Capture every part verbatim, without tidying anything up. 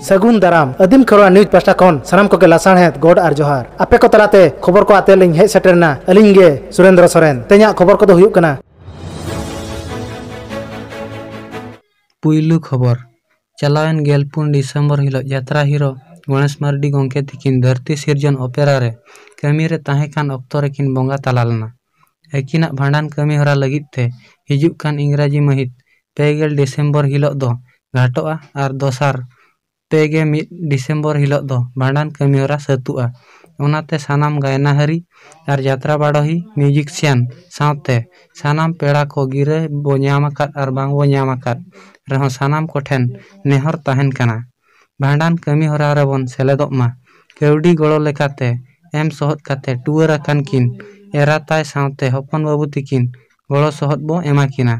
ᱥᱟᱹᱜᱩᱱ ᱫᱟᱨᱟᱢ᱾ ᱟᱹᱫᱤᱢ ᱠᱷᱮᱨᱣᱟᱲ ᱱᱤᱭᱩᱡᱽ ᱯᱟᱦᱴᱟ ᱠᱷᱚᱱ ᱥᱟᱱᱟᱢ ᱠᱚᱜᱮ ᱞᱟᱥᱟᱲᱦᱮᱫ ᱜᱚᱰ ᱟᱨ ᱡᱚᱦᱟᱨ᱾ ᱟᱯᱮ ᱠᱚ ᱛᱟᱞᱟᱛᱮ ᱠᱷᱚᱵᱚᱨ ᱠᱚ ᱟᱛᱮ ᱞᱤᱧ ᱦᱮᱡ ᱥᱮᱴᱮᱨ ᱮᱱᱟ ᱟᱹᱞᱤᱧ ᱜᱮ ᱥᱩᱨᱮᱱᱫᱨᱚ ᱥᱚᱨᱮᱱ᱾ ᱛᱮᱦᱮᱧᱟᱜ ᱠᱷᱚᱵᱚᱨ ᱠᱚᱫᱚ ᱦᱩᱭᱩᱜ ᱠᱟᱱᱟ᱾ ᱯᱩᱭᱞᱩ ᱠᱷᱚᱵᱚᱨ᱾ ᱪᱟᱞᱟᱣᱮᱱ ᱜᱮᱞ ᱯᱩᱱ ᱰᱤᱥᱮᱢᱵᱚᱨ ᱦᱤᱞᱳᱜ ᱡᱟᱛᱨᱟ ᱦᱤᱨᱳ ᱜᱚᱬᱮᱥ ᱢᱟᱨᱰᱤ ᱜᱚᱢᱠᱮ ᱛᱤᱠᱤᱱ ᱫᱷᱟᱹᱨᱛᱤ ᱥᱤᱨᱡᱚᱱ ᱚᱯᱮᱨᱟ ᱨᱮ ᱠᱟᱹᱢᱤ ᱨᱮ ᱛᱟᱦᱮᱸ ᱠᱟᱱ ᱚᱠᱛᱚ ᱨᱮᱠᱤᱱ ᱵᱚᱸᱜᱟ ᱛᱟᱞᱟ ᱞᱮᱱᱟ᱾ ᱟᱹᱠᱤᱱᱟᱜ ᱵᱷᱟᱸᱰᱟᱱ ᱠᱟᱹᱢᱤ ᱦᱚᱨᱟ ᱞᱟᱹᱜᱤᱫ ᱛᱮ ᱦᱤᱡᱩᱜ ᱠᱟᱱ ᱤᱝᱨᱟᱡᱤ ᱢᱟᱹᱦᱤᱛ ᱯᱮ ᱜᱮᱞ ᱰᱤᱥᱮᱢᱵᱚᱨ ᱦᱤᱞᱳᱜ ᱫᱚ ᱜᱷᱟᱴᱚᱜᱼᱟ ᱟᱨ ᱫᱚᱥᱟᱨ ᱯᱮ ᱜᱮ ᱢᱤᱫ ᱰᱤᱥᱮᱢᱵᱚᱨ ᱦᱤᱞᱳᱜ ᱫᱚ ᱵᱷᱟᱸᱰᱟᱱ ᱠᱟᱹᱢᱤᱦᱚᱨᱟ ᱥᱟᱹᱛᱩᱜᱼᱟ᱾ ᱚᱱᱟᱛᱮ ᱥᱟᱱᱟᱢ ᱜᱟᱭᱱᱟᱦᱟᱹᱨᱤ ᱟᱨ ᱡᱟᱛᱨᱟ ᱵᱟᱰᱚᱦᱤ, musician ᱥᱟᱶᱛᱮ ᱥᱟᱱᱟᱢ ᱯᱮᱲᱟ ᱠᱚ ᱜᱤᱨᱟᱹ ᱵᱚ ᱧᱟᱢ ᱟᱠᱟᱫ ᱟᱨ ᱵᱟᱝ ᱵᱚ ᱧᱟᱢ ᱟᱠᱟᱫ ᱨᱮᱦᱚᱸ ᱥᱟᱱᱟᱢ ᱠᱚᱴᱷᱮᱱ ᱱᱮᱦᱚᱨ ᱛᱟᱦᱮᱱ ᱠᱟᱱᱟ, ᱵᱷᱟᱸᱰᱟᱱ ᱠᱟᱹᱢᱤᱦᱚᱨᱟ ᱨᱮᱵᱚᱱ ᱥᱮᱞᱮᱫᱚᱜ ᱢᱟ᱾ ᱠᱟᱹᱣᱰᱤ ᱜᱚᱲᱚ ᱞᱮᱠᱟᱛᱮ ᱮᱢ ᱥᱚᱦᱚᱫ ᱠᱟᱛᱮ ᱴᱩᱣᱟᱹᱨ ᱟᱠᱟᱱ ᱠᱤᱱ ᱮᱨᱟ ᱛᱟᱭ ᱥᱟᱶᱛᱮ ᱦᱚᱯᱚᱱ ᱵᱟᱹᱵᱩ ᱛᱤᱠᱤᱱ ᱜᱚᱲᱚ ᱥᱚᱦᱚᱫ ᱵᱚ ᱮᱢᱟ ᱠᱤᱱᱟ᱾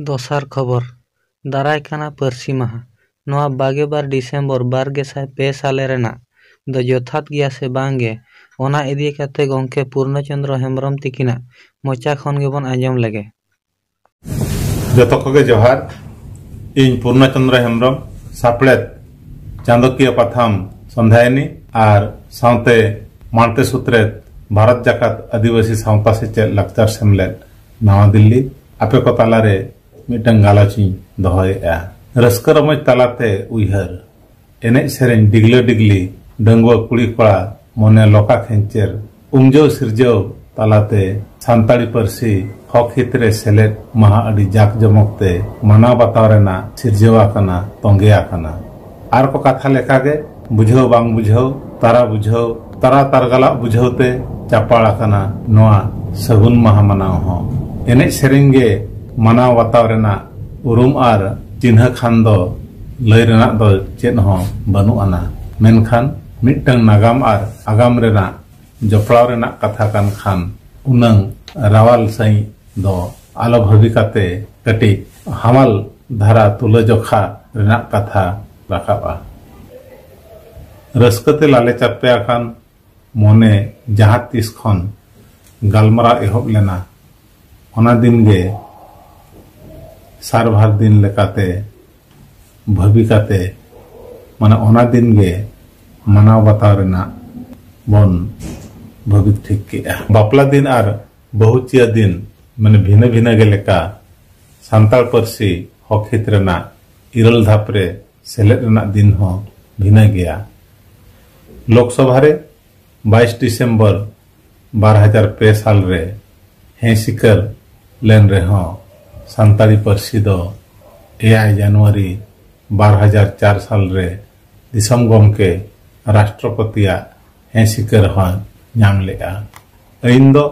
ᱫᱚᱥᱟᱨ ᱠᱷᱚᱵᱚᱨ, ᱫᱟᱨᱟᱭ ᱠᱟᱱᱟ ᱯᱟᱹᱨᱥᱤ ᱢᱟᱦᱟ᱾ ᱱᱚᱣᱟ ᱵᱟᱜᱮ ᱵᱟᱨ ᱰᱤᱥᱮᱢᱵᱚᱨ ᱵᱟᱨ ᱜᱮᱥᱟᱭ ᱯᱮ ᱥᱟᱞᱮ ᱨᱮᱱᱟᱜ ᱫᱚ ᱡᱚᱛᱷᱟᱛ ᱜᱮᱭᱟ ᱥᱮ ᱵᱟᱝ ᱜᱮ, ᱚᱱᱟ ᱤᱫᱤ ᱠᱟᱛᱮ ᱜᱚᱢᱠᱮ ᱯᱩᱨᱱᱚ ᱪᱚᱸᱫᱽᱨᱚ ᱦᱮᱢᱵᱨᱚᱢ ᱛᱤᱠᱤᱱᱟᱜ ᱢᱚᱪᱟ ᱠᱷᱚᱱ ᱜᱮᱵᱚᱱ ᱟᱸᱡᱚᱢ ᱞᱮᱜᱮ᱾ ᱡᱚᱛᱚ ᱠᱚᱜᱮ ᱡᱚᱦᱟᱨ᱾ ᱤᱧ ᱯᱩᱨᱱᱚ ᱪᱚᱸᱫᱽᱨᱚ ᱦᱮᱢᱵᱨᱚᱢ, ᱥᱟᱯᱲᱮᱛ ᱪᱟᱸᱫᱚᱠᱤᱭᱟᱹ ᱯᱟᱛᱷᱟᱢ ᱥᱚᱱᱫᱷᱟᱭᱤᱱᱤ ᱟᱨ ᱥᱟᱶᱛᱮ ᱢᱟᱬᱛᱮ ᱥᱩᱛᱨᱮᱛ ᱵᱷᱟᱨᱚᱛ ᱡᱟᱠᱟᱛ ᱟᱹᱫᱤᱵᱟᱹᱥᱤ ᱥᱟᱶᱛᱟ ᱥᱮᱪᱮᱫ ᱞᱟᱠᱪᱟᱨ ᱥᱮᱢᱞᱮᱫ, ᱱᱟᱣᱟ ᱫᱤᱞᱞᱤ, ᱟᱯᱮ ᱠᱚ ᱛᱟᱞᱟᱨᱮ ᱢᱤᱫᱴᱟᱝ ᱜᱟᱞᱚᱪ ᱤᱧ ᱫᱚᱦᱚᱭᱮᱫᱼᱟ᱾ ᱨᱟᱹᱥᱠᱟᱹ ᱨᱚᱢᱚᱡᱽ ᱛᱟᱞᱟᱛᱮ ᱩᱭᱦᱟᱹᱨ, ᱮᱱᱮᱡ ᱥᱮᱨᱮᱧ, ᱰᱤᱜᱽᱞᱟᱹ ᱰᱤᱜᱽᱞᱤ, ᱰᱟᱺᱜᱩᱣᱟᱹ ᱠᱩᱲᱤ ᱠᱚᱲᱟ ᱢᱚᱱᱮ ᱞᱚᱠᱟ ᱠᱷᱮᱧᱪᱮᱨ, ᱩᱢᱡᱟᱹᱣ ᱥᱤᱨᱡᱟᱹᱣ ᱛᱟᱞᱟᱛᱮ ᱥᱟᱱᱛᱟᱲᱤ ᱯᱟᱹᱨᱥᱤ ᱦᱚᱠ ᱦᱤᱛ ᱨᱮ ᱥᱮᱞᱮᱫ ᱢᱟᱦᱟ ᱟᱹᱰᱤ ᱡᱟᱠ ᱡᱚᱢᱚᱠ ᱛᱮ ᱢᱟᱱᱟᱣ ᱵᱟᱛᱟᱣ ᱨᱮᱱᱟᱜ ᱥᱤᱨᱡᱟᱹᱣ ᱟᱠᱟᱱᱟ, ᱛᱚᱸᱜᱮ ᱟᱠᱟᱱᱟ᱾ ᱟᱨ ᱠᱚ ᱠᱟᱛᱷᱟ ᱞᱮᱠᱟᱜᱮ, ᱵᱩᱡᱷᱟᱹᱣ ᱵᱟᱝ ᱵᱩᱡᱷᱟᱹᱣ, ᱛᱟᱨᱟ ᱵᱩᱡᱷᱟᱹᱣ, ᱛᱟᱨᱟ ᱛᱟᱨᱜᱟᱞᱟᱜ ᱵᱩᱡᱷᱟᱹᱣ ᱛᱮ ᱪᱟᱯᱟᱲ ᱟᱠᱟᱱᱟ ᱱᱚᱣᱟ ᱥᱟᱹᱜᱩᱱ ᱢᱟᱦᱟ ᱢᱟᱱᱟᱣ ᱦᱚᱸ᱾ ᱮᱱᱮᱡ ᱥᱮᱨᱮᱧ ᱜᱮ ᱢᱟᱱᱟᱣ ᱵᱟᱛᱟᱣ ᱨᱮᱱᱟᱜ ᱩᱨᱩᱢ ᱟᱨ ᱪᱤᱱᱦᱟᱹ ᱠᱷᱟᱱ ᱫᱚ ᱞᱟᱹᱭ ᱨᱮᱱᱟᱜ ᱫᱚ ᱪᱮᱫ ᱦᱚᱸ ᱵᱟᱹᱱᱩᱜ ᱟᱱᱟ᱾ ᱢᱮᱱᱠᱷᱟᱱ ᱢᱤᱫᱴᱟᱝ ᱱᱟᱜᱟᱢ ᱟᱨ ᱟᱜᱟᱢ ᱨᱮᱱᱟᱜ ᱡᱚᱯᱲᱟᱣ ᱨᱮᱱᱟᱜ ᱠᱟᱛᱷᱟ ᱠᱟᱱ ᱠᱷᱟᱱ, ᱩᱱᱟᱹᱝ ᱨᱟᱣᱟᱞ ᱥᱟᱺᱦᱤᱡ ᱫᱚ ᱟᱞᱚ ᱵᱷᱟᱹᱵᱤ ᱠᱟᱛᱮ ᱠᱟᱹᱴᱤᱡ ᱦᱟᱢᱟᱞ ᱫᱷᱟᱨᱟ ᱛᱩᱞᱟᱹᱡᱚᱠᱷᱟ ᱨᱮᱱᱟᱜ ᱠᱟᱛᱷᱟ ᱨᱟᱠᱟᱵᱼᱟ᱾ ᱨᱟᱹᱥᱠᱟᱹ ᱛᱮ ᱞᱟᱞᱮ ᱪᱟᱯᱮ ᱟᱠᱟᱱ ᱢᱚᱱᱮ ᱡᱟᱦᱟᱸ ᱛᱤᱥ ᱠᱷᱚᱱ ᱜᱟᱞᱢᱟᱨᱟᱣ ᱮᱦᱚᱵ ᱞᱮᱱᱟ, ᱚᱱᱟ ᱫᱤᱱ ᱜᱮ ᱥᱟᱨᱵᱷᱟᱨ ᱫᱤᱱ ᱞᱮᱠᱟᱛᱮ ᱵᱷᱟᱹᱵᱤ ᱠᱟᱛᱮ, ᱢᱟᱱᱮ ᱚᱱᱟ ᱫᱤᱱ ᱜᱮ ᱢᱟᱱᱟᱣ ᱵᱟᱛᱟᱣ ᱨᱮᱱᱟᱜ ᱵᱚᱱ ᱵᱷᱟᱹᱵᱤᱛ ᱴᱷᱤᱠ ᱠᱮᱜᱼᱟ᱾ ᱵᱟᱯᱞᱟ ᱫᱤᱱ ᱟᱨ ᱵᱟᱹᱦᱩ ᱪᱤᱭᱟᱹ ᱫᱤᱱ, ᱢᱟᱱᱮ ᱵᱷᱤᱱᱟᱹ ᱵᱷᱤᱱᱟᱹ ᱜᱮ ᱞᱮᱠᱟ, ᱥᱟᱱᱛᱟᱲ ᱯᱟᱹᱨᱥᱤ ᱦᱚᱠ ᱦᱤᱛ ᱨᱮᱱᱟᱜ ᱤᱨᱟᱹᱞ ᱫᱷᱟᱯ ᱨᱮ ᱥᱮᱞᱮᱫ ᱨᱮᱱᱟᱜ ᱫᱤᱱ ᱦᱚᱸ ᱵᱷᱤᱱᱟᱹ ᱜᱮᱭᱟ᱾ ᱞᱳᱠᱥᱚᱵᱷᱟ ᱨᱮ ᱵᱟᱭᱤᱥ ᱰᱤᱥᱮᱢᱵᱚᱨ ᱵᱟᱨ ᱦᱟᱡᱟᱨ ᱯᱮ ᱥᱟᱞ ᱨᱮ ᱦᱮᱸ ᱥᱤᱠᱟᱹᱨ ᱞᱮᱱ ᱨᱮᱦᱚᱸ, ᱥᱟᱱᱛᱟᱲᱤ ᱯᱟᱹᱨᱥᱤ ᱫᱚ ᱮᱭᱟᱭ ᱡᱟᱱᱩᱣᱟᱨᱤ ᱵᱟᱨ ᱦᱟᱡᱟᱨ ᱪᱟᱨ ᱥᱟᱞ ᱨᱮ ᱫᱤᱥᱚᱢ ᱜᱚᱢᱠᱮ ᱨᱟᱥᱴᱨᱚᱯᱚᱛᱤᱭᱟᱜ ᱦᱮᱸ ᱥᱤᱠᱟᱹᱨ ᱦᱚᱸ ᱧᱟᱢ ᱞᱮᱫᱼᱟ᱾ ᱟᱹᱭᱤᱱ ᱫᱚ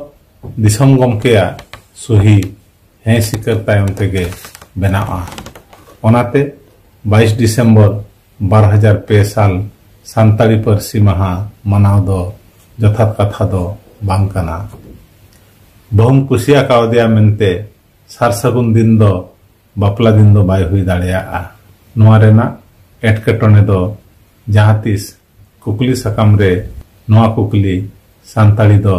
ᱫᱤᱥᱚᱢ ᱜᱚᱢᱠᱮᱭᱟᱜ ᱥᱩᱦᱤ ᱦᱮᱸ ᱥᱤᱠᱟᱹᱨ ᱛᱟᱭᱚᱢ ᱛᱮᱜᱮ ᱵᱮᱱᱟᱜᱼᱟ᱾ ᱚᱱᱟᱛᱮ ᱵᱟᱭᱤᱥ ᱰᱤᱥᱮᱢᱵᱚᱨ ᱵᱟᱨ ᱦᱟᱡᱟᱨ ᱯᱮ ᱥᱟᱞ ᱥᱟᱱᱛᱟᱲᱤ ᱯᱟᱹᱨᱥᱤ ᱢᱟᱦᱟ ᱢᱟᱱᱟᱣ ᱫᱚ ᱡᱚᱛᱷᱟᱛ ᱠᱟᱛᱷᱟ ᱫᱚ ᱵᱟᱝ ᱠᱟᱱᱟ᱾ ᱵᱟᱹᱦᱩᱢ ᱠᱩᱥᱤ ᱟᱠᱟᱣᱫᱮᱭᱟ ᱢᱮᱱᱛᱮ ᱥᱟᱨ ᱥᱟᱹᱜᱩᱱ ᱫᱤᱱ ᱫᱚ ᱵᱟᱯᱞᱟ ᱫᱤᱱ ᱫᱚ ᱵᱟᱭ ᱦᱩᱭ ᱫᱟᱲᱮᱭᱟᱜᱼᱟ᱾ ᱱᱚᱣᱟ ᱨᱮᱱᱟᱜ ᱮᱴᱠᱮᱴᱚᱬᱮ ᱫᱚ ᱡᱟᱦᱟᱸ ᱛᱤᱥ ᱠᱩᱠᱞᱤ ᱥᱟᱠᱟᱢ ᱨᱮ ᱱᱚᱣᱟ ᱠᱩᱠᱞᱤ ᱥᱟᱱᱛᱟᱲᱤ ᱫᱚ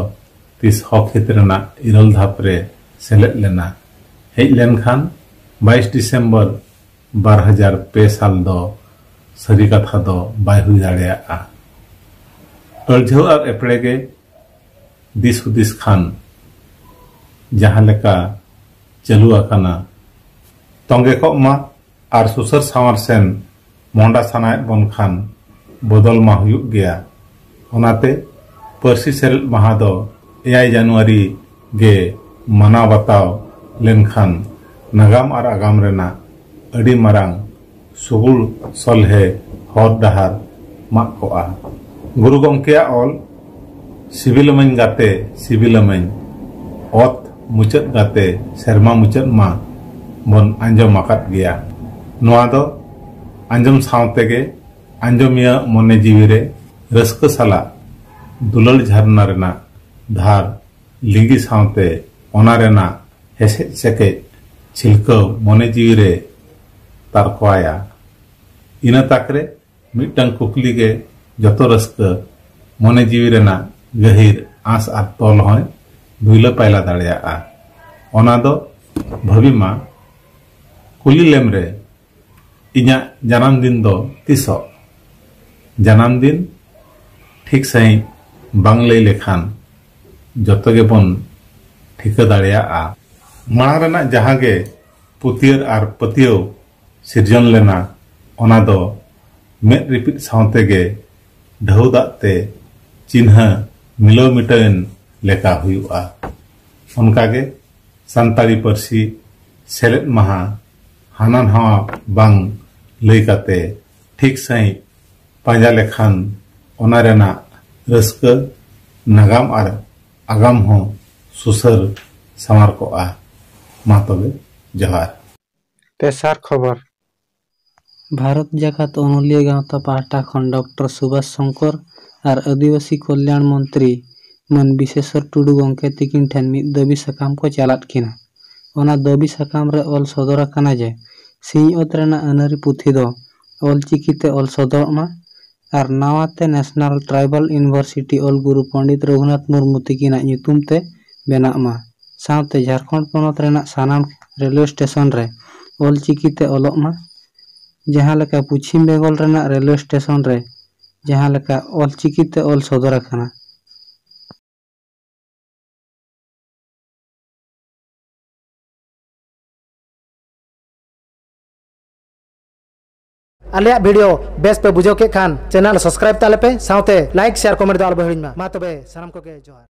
ᱛᱤᱥ ᱦᱚᱠ ᱦᱤᱛ ᱨᱮᱱᱟᱜ ᱤᱨᱟᱹᱞ ᱫᱷᱟᱯ ᱨᱮ ᱥᱮᱞᱮᱫ ᱞᱮᱱᱟ ᱦᱮᱡ ᱞᱮᱱᱠᱷᱟᱱ ᱵᱟᱭᱤᱥ ᱰᱤᱥᱮᱢᱵᱚᱨ ᱵᱟᱨ ᱦᱟᱡᱟᱨ ᱯᱮ ᱥᱟᱞ ᱫᱚ ᱥᱟᱹᱨᱤ ᱠᱟᱛᱷᱟ ᱫᱚ ᱵᱟᱭ ᱦᱩᱭ ᱫᱟᱲᱮᱭᱟᱜᱼᱟ᱾ ᱟᱹᱲᱡᱷᱟᱹᱣ ᱟᱨ ᱮᱯᱲᱮ ᱜᱮ ᱫᱤᱥ ᱦᱩᱫᱤᱥ ᱠᱷᱟᱱ ᱡᱟᱦᱟᱸ ᱞᱮᱠᱟ ᱪᱟᱹᱞᱩ ᱟᱠᱟᱱᱟ, ᱛᱚᱸᱜᱮ ᱠᱚᱜ ᱢᱟ ᱟᱨ ᱥᱩᱥᱟᱹᱨ ᱥᱟᱶᱟᱨ ᱥᱮᱱ ᱢᱚᱦᱰᱟ ᱥᱟᱱᱟᱭᱮᱫ ᱵᱚᱱ ᱠᱷᱟᱱ ᱵᱚᱫᱚᱞ ᱢᱟ ᱦᱩᱭᱩᱜ ᱜᱮᱭᱟ᱾ ᱚᱱᱟᱛᱮ ᱯᱟᱹᱨᱥᱤ ᱥᱮᱞᱮᱫ ᱢᱟᱦᱟ ᱫᱚ ᱮᱭᱟᱭ ᱡᱟᱱᱩᱣᱟᱨᱤ ᱜᱮ ᱢᱟᱱᱟᱣ ᱵᱟᱛᱟᱣ ᱞᱮᱱᱠᱷᱟᱱ ᱱᱟᱜᱟᱢ ᱟᱨ ᱟᱜᱟᱢ ᱨᱮᱱᱟᱜ ᱟᱹᱰᱤ ᱢᱟᱨᱟᱝ ᱥᱩᱜᱩᱲ ᱥᱚᱞᱦᱮ ᱦᱚᱨ ᱰᱟᱦᱟᱨ ᱢᱟᱜ ᱠᱚᱜᱼᱟ᱾ ᱜᱩᱨᱩ ᱜᱚᱢᱠᱮᱭᱟᱜ ᱚᱞ ᱥᱤᱵᱤᱞᱟᱢᱟᱹᱧ ᱜᱟᱛᱮ ᱥᱤᱵᱤᱞᱟᱢᱟᱹᱧ, ᱚᱛ ᱢᱩᱪᱟᱹᱫ ᱜᱟᱛᱮ ᱥᱮᱨᱢᱟ ᱢᱩᱪᱟᱹᱫ ᱢᱟ ᱵᱚᱱ ᱟᱸᱡᱚᱢ ᱟᱠᱟᱫ ᱜᱮᱭᱟ᱾ ᱱᱚᱣᱟ ᱫᱚ ᱟᱸᱡᱚᱢ ᱥᱟᱶ ᱛᱮᱜᱮ ᱟᱸᱡᱚᱢᱤᱭᱟᱹ ᱢᱚᱱᱮ ᱡᱤᱣᱤ ᱨᱮ ᱨᱟᱹᱥᱠᱟᱹ ᱥᱟᱞᱟᱜ ᱫᱩᱞᱟᱹᱲ ᱡᱷᱟᱨᱱᱟ ᱨᱮᱱᱟᱜ ᱫᱷᱟᱨ ᱞᱤᱸᱜᱤ ᱥᱟᱶᱛᱮ ᱚᱱᱟ ᱨᱮᱱᱟᱜ ᱦᱮᱥᱮᱡ ᱥᱮᱠᱮᱡ ᱪᱷᱤᱞᱠᱟᱹᱣ ᱢᱚᱱᱮ ᱡᱤᱣᱤ ᱨᱮ ᱛᱟᱨᱠᱚᱣᱟᱭᱟ᱾ ᱤᱱᱟᱹ ᱛᱟᱠ ᱨᱮ ᱢᱤᱫᱴᱟᱝ ᱠᱩᱠᱞᱤ ᱜᱮ ᱡᱚᱛᱚ ᱨᱟᱹᱥᱠᱟᱹ ᱢᱚᱱᱮ ᱡᱤᱣᱤ ᱨᱮᱱᱟᱜ ᱜᱟᱹᱦᱤᱨ ᱟᱸᱥ ᱟᱨ ᱛᱚᱞ ᱦᱚᱸᱭ ᱵᱷᱩᱭᱞᱟᱹ ᱯᱟᱭᱞᱟ ᱫᱟᱲᱮᱭᱟᱜᱼᱟ᱾ ᱚᱱᱟ ᱫᱚ ᱵᱷᱟᱹᱵᱤ ᱢᱟ, ᱠᱩᱞᱤ ᱞᱮᱢ ᱨᱮ, ᱤᱧᱟᱹᱜ ᱡᱟᱱᱟᱢ ᱫᱤᱱ ᱫᱚ ᱛᱤᱥᱚᱜ? ᱡᱟᱱᱟᱢ ᱫᱤᱱ ᱴᱷᱤᱠ ᱥᱟᱺᱦᱤᱡ ᱵᱟᱝ ᱞᱟᱹᱭ ᱞᱮᱠᱷᱟᱱ ᱡᱚᱛᱚ ᱜᱮᱵᱚᱱ ᱴᱷᱤᱠᱟᱹ ᱫᱟᱲᱮᱭᱟᱜᱼᱟ᱾ ᱢᱟᱲᱟᱝ ᱨᱮᱱᱟᱜ ᱡᱟᱦᱟᱸ ᱜᱮ ᱯᱩᱛᱭᱟᱹᱨ ᱟᱨ ᱯᱟᱹᱛᱭᱟᱹᱣ ᱥᱤᱨᱡᱚᱱ ᱞᱮᱱᱟ, ᱚᱱᱟ ᱫᱚ ᱢᱮᱫ ᱨᱤᱯᱤᱫ ᱥᱟᱶᱛᱮ ᱜᱮ ᱰᱷᱟᱹᱣ ᱫᱟᱜ ᱛᱮ ᱪᱤᱱᱦᱟᱹ ᱢᱤᱞᱟᱹᱣ ᱢᱤᱴᱟᱹᱣᱮᱱ ᱞᱮᱠᱟ ᱦᱩᱭᱩᱜᱼᱟ᱾ ᱚᱱᱠᱟᱜᱮ ᱥᱟᱱᱛᱟᱲᱤ ᱯᱟᱹᱨᱥᱤ ᱥᱮᱞᱮᱫ ᱢᱟᱦᱟ ᱦᱟᱱᱟ ᱱᱟᱣᱟ ᱵᱟᱝ ᱞᱟᱹᱭ ᱠᱟᱛᱮ ᱴᱷᱤᱠ ᱥᱟᱺᱦᱤᱡ ᱯᱟᱸᱡᱟ ᱞᱮᱠᱷᱟᱱ ᱚᱱᱟ ᱨᱮᱱᱟᱜ ᱨᱟᱹᱥᱠᱟᱹ, ᱱᱟᱜᱟᱢ ᱟᱨ ᱟᱜᱟᱢ ᱦᱚᱸ ᱥᱩᱥᱟᱹᱨ ᱥᱟᱶᱟᱨ ᱠᱚᱜᱼᱟ᱾ ᱢᱟ ᱛᱚᱵᱮ, ᱡᱚᱦᱟᱨ᱾ ᱛᱮᱥᱟᱨ ᱠᱷᱚᱵᱚᱨ᱾ ᱵᱷᱟᱨᱚᱛ ᱡᱟᱠᱟᱛ ᱚᱱᱚᱞᱤᱭᱟᱹ ᱜᱟᱶᱛᱟ ᱯᱟᱦᱴᱟ ᱠᱷᱚᱱ ᱰᱚᱠᱴᱚᱨ ᱥᱩᱵᱷᱟᱥ ᱥᱚᱝᱠᱚᱨ ᱟᱨ ᱟᱹᱫᱤᱵᱟᱹᱥᱤ ᱠᱚᱞᱭᱟᱬ ᱢᱚᱱᱛᱨᱤ ᱢᱟᱹᱱ ᱵᱤᱥᱮᱥᱚᱨ ᱴᱩᱰᱩ ᱜᱚᱢᱠᱮ ᱛᱤᱠᱤᱱ ᱴᱷᱮᱱ ᱢᱤᱫ ᱫᱟᱹᱵᱤ ᱥᱟᱠᱟᱢ ᱠᱚ ᱪᱟᱞᱟᱫ ᱠᱤᱱᱟ᱾ ᱚᱱᱟ ᱫᱟᱹᱵᱤ ᱥᱟᱠᱟᱢ ᱨᱮ ᱚᱞ ᱥᱚᱫᱚᱨ ᱟᱠᱟᱱᱟ ᱡᱮ ᱥᱤᱧᱚᱛ ᱨᱮᱱᱟᱜ ᱟᱹᱱᱟᱹᱨᱤ ᱯᱩᱛᱷᱤ ᱫᱚ ᱚᱞᱪᱤᱠᱤ ᱛᱮ ᱚᱞ ᱥᱚᱫᱚᱨᱚᱜ ᱢᱟ ᱟᱨ ᱱᱟᱣᱟ ᱛᱮ National Tribal University ᱚᱞ ᱜᱩᱨᱩ ᱯᱚᱱᱰᱤᱛ ᱨᱚᱜᱷᱩᱱᱟᱛᱷ ᱢᱩᱨᱢᱩ ᱛᱤᱠᱤᱱᱟᱜ ᱧᱩᱛᱩᱢ ᱛᱮ ᱵᱮᱱᱟᱜ ᱢᱟ᱾ ᱥᱟᱶᱛᱮ ᱡᱷᱟᱲᱠᱷᱚᱸᱰ ᱯᱚᱱᱚᱛ ᱨᱮᱱᱟᱜ ᱥᱟᱱᱟᱢ ᱨᱮᱞᱣᱮ ᱥᱴᱮᱥᱚᱱ ᱨᱮ ᱚᱞᱪᱤᱠᱤ ᱛᱮ ᱚᱞᱚᱜ ᱢᱟ, ᱡᱟᱦᱟᱸ ᱞᱮᱠᱟ ᱯᱚᱪᱷᱤᱢ ᱵᱮᱝᱜᱚᱞ ᱨᱮᱱᱟᱜ ᱨᱮᱞᱣᱮ ᱥᱴᱮᱥᱚᱱ ᱨᱮ ᱡᱟᱦᱟᱸ ᱞᱮᱠᱟ ᱚᱞᱪᱤᱠᱤ ᱛᱮ ᱚᱞ ᱥᱚᱫᱚᱨ ᱟᱠᱟᱱᱟ᱾ ᱟᱞᱮᱭᱟᱜ ᱵᱷᱤᱰᱤᱭᱳ ᱵᱮᱥ ᱯᱮ ᱵᱩᱡᱷᱟᱹᱣ ᱠᱮᱫ ᱠᱷᱟᱱ, ᱪᱮᱱᱮᱞ ᱥᱟᱵᱥᱠᱨᱟᱭᱤᱵ ᱛᱟᱞᱮ ᱯᱮ, ᱥᱟᱶᱛᱮ ᱞᱟᱭᱤᱠ, ᱥᱮᱭᱟᱨ, ᱠᱚᱢᱮᱱᱴ ᱫᱚ ᱟᱞᱚ ᱯᱮ ᱦᱤᱲᱤᱧ ᱢᱟ᱾ ᱢᱟ ᱛᱚᱵᱮ, ᱥᱟᱱᱟᱢ ᱠᱚᱜᱮ ᱡᱚᱦᱟᱨ᱾